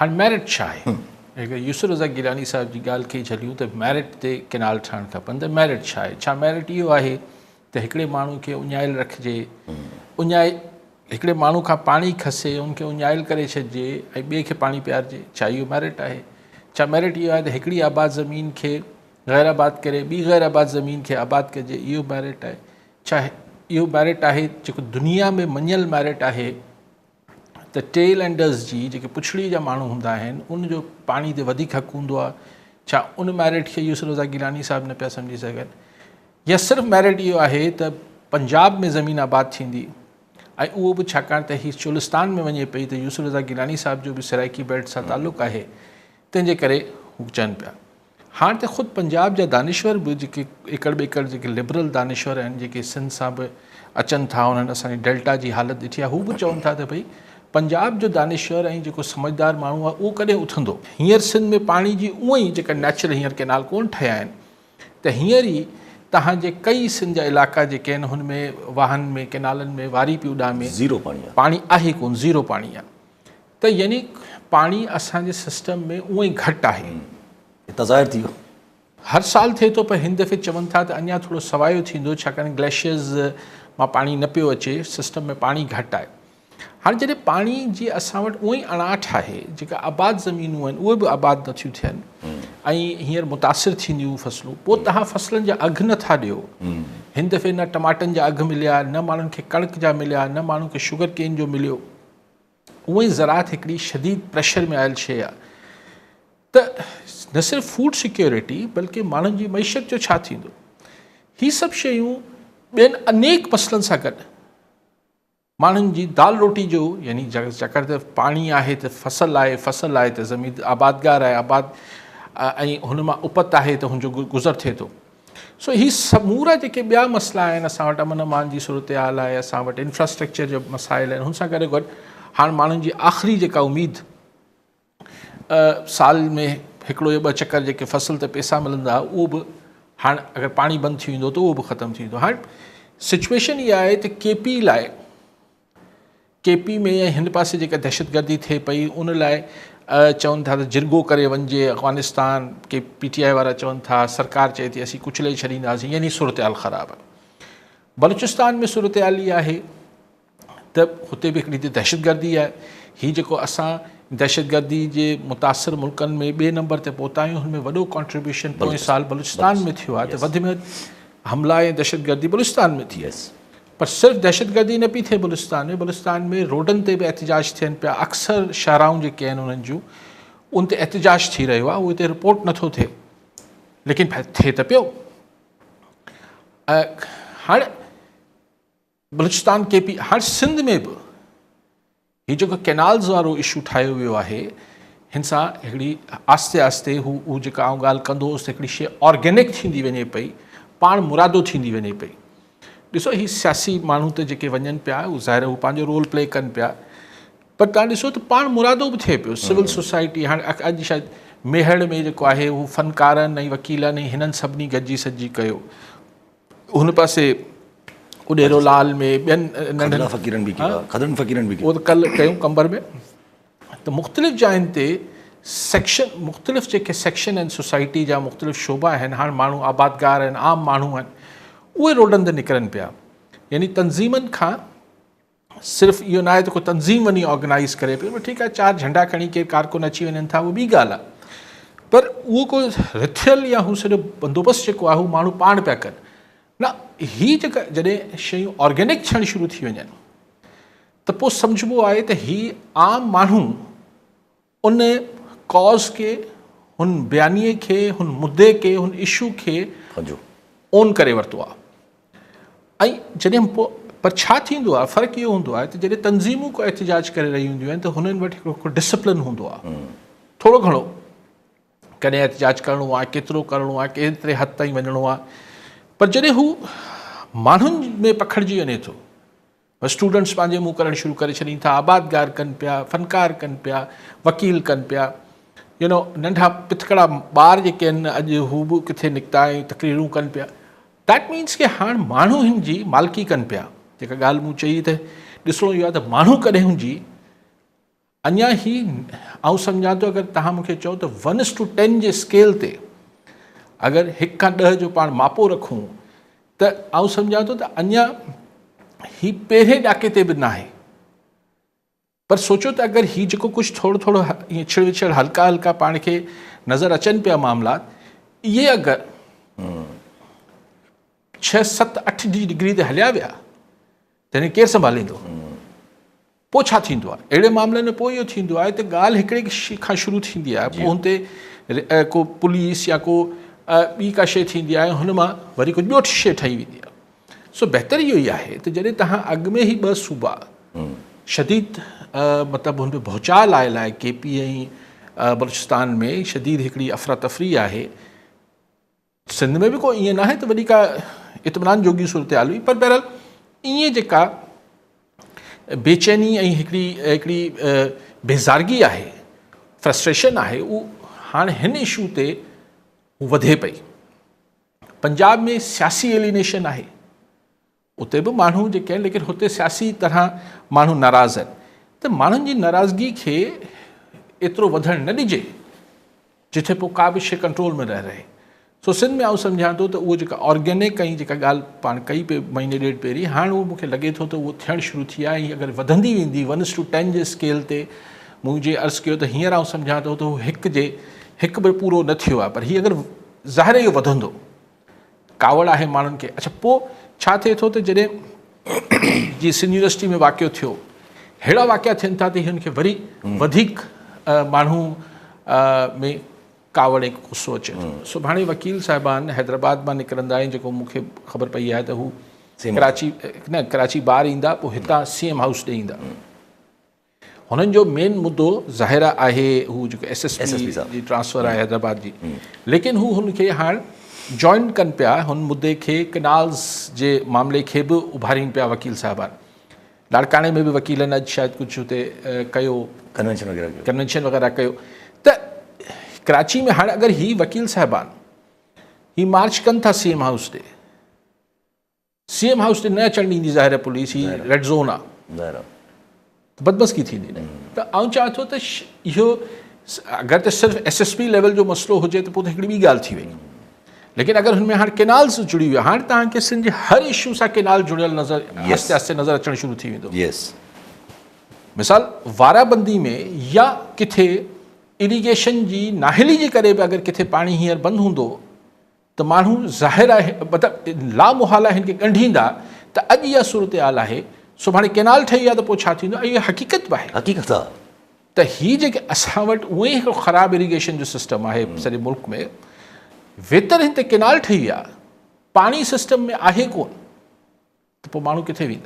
هاڻي ميرٽ ڇا آهي؟ هڪ يوسف رضا گيلاني صاحب جي ڳالهه کي جهليون ته ميرٽ تي ڪينال ٺهڻ کپن ته ميرٽ ڇا آهي؟ ڇا ميرٽ اهو آهي ته هڪڙي ماڻهو کي اڃايل رکجي، اڃائي هڪڙي ماڻهو کان پاڻي کسي ان کي اڃايل ڪري ڇڏجي ۽ ٻئي کي پاڻي پيارجي؟ ڇا اهو ميرٽ آهي؟ ڇا ميرٽ اهو آهي ته هڪڙي آباد زمين کي غير آباد ڪري ٻي غير آباد زمين کي آباد ڪجي اهو ميرٽ آهي؟ ڇا اهو ميرٽ آهي جيڪو دنيا ۾ مڃيل ميرٽ آهي ته ٽيل اينڊرز جي جيڪي پڇڙي جا ماڻهو هوندا آهن ان جو پاڻي تي وڌيڪ حق هوندو آهي ڇا ان ميرٽ کي يوسف رضا گيلاني صاحب نه پيا سمجهي سگهن يا صرف ميرٽ اهو آهي ته پنجاب ۾ زمين آباد ٿيندي ۽ اهو به ڇاڪاڻ ته هي چولستان ۾ وڃي پئي ته يوسف رضا گيلاني صاحب جو به سرائيڪي بيلٽ سان تعلق آهي تنهن جي ڪري هو چون پيا هاڻ ته خود پنجاب جا دانشور به جيڪي ايڪڙ ٻيڪڙ جيڪي لبرل دانشور آهن جيڪي سنڌ سان به اچن ٿا انهن اسان جي ڊيلٽا جي حالت ڏٺي آهي هو به چون ٿا ته ڀئي پنجاب جو دانشور ۽ جيڪو سمجهدار ماڻهو آهي اهو ڪڏهن اٿندو. هينئر سنڌ ۾ پاڻي جي اونئن ئي جيڪا نيچرل هينئر ڪينال ڪونه ٺهيا آهن ته هينئر ئي تهان جي ڪئي سنڌ جا علائقا جيڪي آهن هن ۾ واهن ۾ ڪينالن ۾ واري پي اڏامي زيرو پاڻي آهي. پاڻي آهي ڪونه زيرو پاڻي آهي. ته يعني پاڻي اسان جي سسٽم ۾ اونئن ئي گهٽ آهي. هي ته ظاهر ٿي ويو. هر سال ٿئي ٿو پر هن دفعي چون ٿا ته اڃا ٿورو سوايو ٿيندو ڇاڪاڻ گليشيئرز مان پاڻي نه پيو اچي سسٽم ۾ پاڻي گهٽ آهي. هاڻي جڏهن پاڻي جي اسان وٽ اونئن ئي اڻاٺ آهي جيڪا آباد زمينون آهن اهي به آباد نه ٿيون ٿين ۽ هينئر متاثر ٿينديون فصلون پوء توهان فصلن جا اگهه نه ٿا ڏيو. هن دفعي نه ٽماٽن جا اگهه مليا نه ماڻهن کي ڪڻڪ جا مليا نه ماڻهن کي شگر ڪين جو مليو. اونئن ئي زراعت هڪڙي شديد پريشر ۾ آيل شيء آهي ته نه صرف فوڊ سيڪيورٽي بلڪه ماڻهن جي معيشت جو ڇا ٿيندو؟ هي سڀ شيون ٻين انيڪ مسئلن سان گڏ ماڻهن جي دال روٽي جو يعني جيڪر ته پاڻي آهي ته فصل آهي فصل آهي ته زمين آبادگار آهي آباد ۽ هن مان اپت آهي ته هن جو گذر ٿئي ٿو. سو هي سمورا جيڪي ٻيا مسئلا آهن اسان وٽ امن امان جي صورتحال آهي اسان وٽ انفراسٽرڪچر جا مسائل آهن هن سان گڏو گڏ هاڻ ماڻهن جي آخري جيڪا اميد سال ۾ هڪڙو يا ٻه چڪر جيڪي فصل تي پيسا ملندا اهو به هاڻ اگر پاڻي بند ٿي ويندو ته اهو به ختم ٿي ويندو هاڻ سچويشن اها آهي ته ڪي پي لاء ڪي پي ۾ ۽ هن پاسي جيڪا دهشتگردي ٿئي پئي ان لاء چون ٿا ته جرڳو ڪري وڃجي افغانستان ڪي پي ٽي آء وارا چون ٿا سرڪار چئي ٿي اسين ڪچلي ڇڏينداسين يعني صورتحال خراب آهي بلوچستان ۾ صورتحال اها آهي ته هتي به هڪڙي دهشتگردي آهي هي جيڪو اسان دهشتگردي جي متاثر ملڪن ۾ ٻئي نمبر تي پهتا آهيون هن ۾ وڏو ڪانٽريبيوشن پوئين سال بلوچستان ۾ ٿيو آهي ته وڌ ۾ وڌ حملا ۽ دهشتگردي بلوچستان ۾ ٿي پر صرف دهشتگردي نه پئي ٿئي بلوچستان ۾، بلوچستان ۾ روڊن تي به احتجاج ٿين پيا، اڪثر شاهراهون جيڪي آهن انهن جون ان تي احتجاج ٿي رهيو آهي، اهو هتي رپورٽ نٿو ٿئي ليڪن ٿئي ته پيو. هاڻ بلوچستان ڪي پي هاڻ سنڌ ۾ به هي جيڪو ڪينالز وارو اشو ٺاهيو ويو آهي هن سان هڪڙي آهستي آهستي هو هو جيڪا آئون ڳالهه ڪندو هوس ته هڪڙي شيء آرگينڪ ٿيندي وڃي پئي پاڻ مرادو ٿيندي وڃي پئي ڏسو هي سياسي ماڻهو ته جيڪي وڃن پيا هو ظاهر هو پنهنجو رول پلي ڪن پيا پر تان ڏسو ته پاڻ مرادو به ٿئي پيو سول سوسائٽي هاڻي اڄ شايد ميهڙ ۾ جيڪو آهي هو فنڪارن ۽ وڪيلن ۽ هنن سڀني گڏجي سڏجي ڪيو هن پاسي اڏيرو لال ۾ ٻين ننڍن فقيرن به ڪيو کدڙن فقيرن به ڪيو اهو ته ڪل ڪيون قمبر ۾ ته مختلف جاين تي سيڪشن مختلف جيڪي سيڪشن آهن سوسائٽي جا مختلف شعبا آهن هاڻ ماڻهو آبادگار آهن عام ماڻهو آهن اهي روڊن تي نڪرن پيا يعني تنظيمن کان صرف اهو ناهي ته ڪو تنظيم وڃي آرگنائيز ڪري پئي ٺيڪ آهي چار جهنڊا کڻي ڪير ڪارڪن اچي وڃن ٿا اهو ٻي ڳالهه آهي پر اهو ڪو رٿيل يا هو سڄو بندوبست جيڪو آهي هو ماڻهو پاڻ پيا ڪن نه هي جيڪا جڏهن شيون آرگينڪ ٿيڻ شروع ٿي وڃن ته پوء سمجهبو آهي ته هي عام ماڻهو ان ڪاز کي، هن بيانيي کي، هن مدعي کي، هن اشو کي اون ڪري ورتو آهي ۽ جڏهن پوء پر ڇا ٿيندو آهي فرق اهو هوندو آهي ته جڏهن تنظيمون ڪو احتجاج ڪري رهيون هونديون آهن ته هنن وٽ هڪڙو ڊسپلن هوندو آهي ٿورو گهڻو ڪڏهن احتجاج ڪرڻو آهي ڪيترو ڪرڻو آهي ڪيتري حد تائين وڃڻو آهي پر جڏهن هو ماڻهن ۾ پکڙجي وڃي ٿو اسٽوڊنٽس پنهنجي منهن ڪرڻ شروع ڪري ڇڏين ٿا، آبادگار ڪن پيا، فنڪار ڪن پيا، وڪيل ڪن پيا، يو نو ننڍا پتڪڙا ٻار جيڪي آهن اڄ هو به ڪٿي نڪتا ۽ تقريرون ڪن پيا. That means ڪي هاڻ ماڻهو هن جي مالڪي ڪن پيا. جيڪا ڳالهه مون چئي ته ڏسڻو اهو آهي ته ماڻهو ڪڏهن هن جي اڃا هي آئون سمجهان ٿو اگر توهان مون کي چئو ته ون اس ٽو ٽين جي اسڪيل تي اگر هڪ کان ڏهه جو پاڻ ماپو رکون ته آئون سمجهان ٿو ته اڃا هي پهرين ڏاڪي تي به ناهي. پر سوچو ته اگر هي جيڪو ڪجهه ٿورو ٿورو ائين ڇڙ وڇڙ هلڪا هلڪا پاڻ کي نظر اچن پيا معاملات، اهي اگر ڇهه ست اٺ جي ڊگري تي هليا ويا ته هن کي ڪير سنڀاليندو؟ پوء ڇا ٿيندو آهي؟ اهڙي معاملن ۾ پوء اهو ٿيندو آهي ته ڳالهه هڪڙي کان شروع ٿيندي آهي پوء هن تي ڪو پوليس يا ڪو ٻي ڪا شيء ٿيندي آهي هن مان وري ڪجهه ٻيو شيء ٺهي ويندي آهي. سو بهتر اهو ئي آهي ته جڏهن توهان اڳ ۾ هي ٻه صوبا شديد مطلب هن ۾ ڀوچال آيل آهي ڪي پي ۽ بلوچستان ۾ شديد هڪڙي افراتفري آهي، سنڌ ۾ به ڪو ائين ناهي ته وڏي ڪا اطمينان جوڳي صورتحال هئي پر بهرحال ائين جيڪا بيچيني ۽ هڪڙي هڪڙي بيزارگي آهي فرسٽريشن آهي اهو هاڻي هن اشو تي هو وڌي پئي. پنجاب ۾ سياسي ايلينيشن آهي، اتي به ماڻهو جيڪي آهن ليڪن هتي سياسي طرح ماڻهو ناراض آهن ته ماڻهن جي ناراضگي کي ايترو وڌڻ نه ڏجي جتي پوء ڪا به شيء ڪنٽرول ۾ نه رهي. سو سنڌ ۾ آئون سمجهان ٿو ته اهو جيڪا آرگينڪ ۽ جيڪا ڳالهه پاڻ ڪئي پئي مهيني ڏيڍ پهرين هاڻ اهو مون کي لڳي ٿو ته اهو ٿيڻ شروع ٿي آهي ۽ اگر وڌندي ويندي ون اس ٽو ٽين جي اسڪيل تي مون جي عرض ڪيو ته هينئر آئون سمجهان ٿو ته هو هڪ جي هڪ به پورو نه ٿيو آهي پر هي اگر ظاهر اهو وڌندو ڪاوڙ آهي ماڻهن کي. اڇا پوء ڇا ٿئي ٿو ته جڏهن جي سنڌ يونيورسٽي ۾ واقعو ٿيو ههڙا واقعا ٿين ٿا ته هن کي وري وڌيڪ ماڻهو ۾ ڪاوڙ ۽ غصو اچي ٿو. سڀاڻي وڪيل صاحبان حيدرآباد مان نڪرندا ۽ جيڪو مون کي خبر پئي آهي ته هو ڪراچي نه ڪراچي بار ايندا پوء هتان سي ايم هائوس ڏي ايندا. هنن جو مين مدو ظاهر آهي هو جيڪو ايس ايس پي جي ٽرانسفر آهي حيدرآباد جي ليڪن هو هن کي هاڻ جوائن ڪن پيا هن مدي کي ڪنالز جي معاملي کي به اڀارين پيا وڪيل صاحبان لاڙڪاڻي ۾ به وڪيلن اڄ شايد ڪجهه هتي ڪيو ڪنوينشن وغيره ڪيو ڪنوينشن وغيره ڪيو ته ڪراچي ۾ هاڻ اگر هي وڪيل صاحبان هي مارچ ڪن ٿا سي ايم هائوس ڏي سي ايم هائوس تي نه اچڻ ڏيندي ظاهر پوليس هي ريڊ زون آ ظاهر آ ته بدمزگي ٿيندي نه ته آئون چوان ٿو ته اهو اگر ته صرف ايس ايس پي ليول جو مسئلو هجي ته پوء ته هڪڙي ٻي ڳالهه ٿي وئي ليڪن اگر هن ۾ هاڻ ڪينالز جڙي ويو هاڻ توهان کي سنڌ جي هر اشو سان ڪينال جڙيل نظر آهستي آهستي نظر اچڻ شروع ٿي ويندو. يس مثال وارابندي ۾ يا ڪٿي اريگيشن جي نااهلي جي ڪري به اگر ڪٿي پاڻي هينئر بند هوندو ته ماڻهو ظاهر آهي مطلب لامحاله هن کي ڳنڍيندا ته اڄ اها صورتحال آهي سڀاڻي ڪينال ٺهي ويا ته پوء ڇا ٿيندو ۽ اها حقيقت به آهي. حقيقت آهي. ته هي جيڪي اسان وٽ اونئن ئي هڪڙو خراب اريگيشن جو سسٽم آهي سڄي ملڪ ۾ ويتر هن تي ڪينال ٺهي ويا پاڻي سسٽم ۾ آهي ڪون ته پوء ماڻهو ڪٿي ويندا.